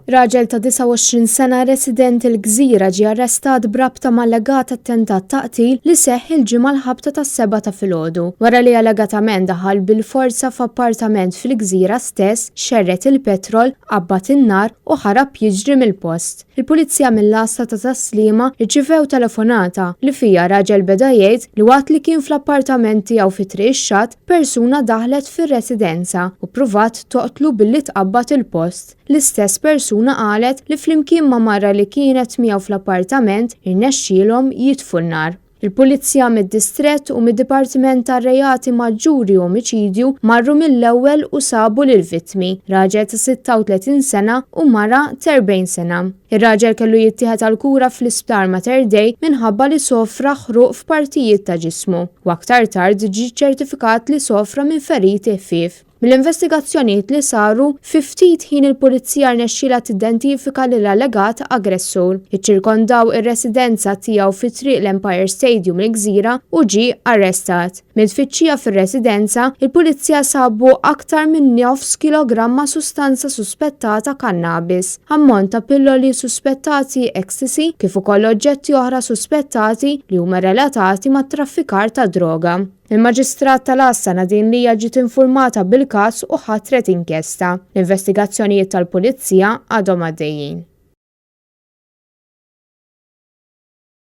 Raġel ta' 29 sena resident il-Gżira ġie arrestat b'rabta ma' allegat attentat ta' qtil li seħħ il-Ġimgħa l-ħabta tas-sebgħa ta' filgħodu, wara li allegatament daħal bil-forza f'appartament fil-Gżira stess, xerred il-petrol, qabbad in-nar u ħarab jiġri mill-post. Il-Pulizija mill-Għassa ta' Tas-Sliema rċivew telefonata li fiha raġel beda jgħid li waqt li kien fl-appartament tiegħu fi Triq ix-Xatt, persuna daħlet fir-residenza u ppruvat toqtlu billi tqabbad il-post. L-istess persuna qalet li flimkien ma' mara li kienet miegħu fl-appartament irnexxielhom jitfu n-nar. Il-Pulizija mid-Distrett u mid-Dipartiment tar-Reati Maġġuri u Omiċidju marru mill-ewwel u sabu lill-vittmi, raġel ta' 36 sena u mara t'40 sena. Ir-raġel kellu jittieħed għall-kura fl-Isptar Mater Dei minħabba li sofra ħruq f'partijiet ta' ġismu u aktar tard ġie ċċertifikat li sofra minn feriti ħfief. Mill-investigazzjonijiet li saru, fi ftit ħin il-Pulizija rnexxielha tidentifika lill-allegat aggressur. Iċċirkondaw ir-residenza tiegħu fi Triq l-Empire Stadium il-Gżira u ġie arrestat. Minn tfittxija fir-residenza, il-Pulizija sabu aktar minn nofs kilogramma sustanza suspettata kannabis, ammont ta' pilloli suspettati ecstasy kif ukoll oġġetti oħra suspettati li huma relatati mat-traffikar tad-droga. Il-Maġistrat tal-Għassa Nadine Lia ġiet infurmata bil-każ u ħatret inkjesta. L-investigazzjonijiet tal-Pulizija għadhom għaddejjin.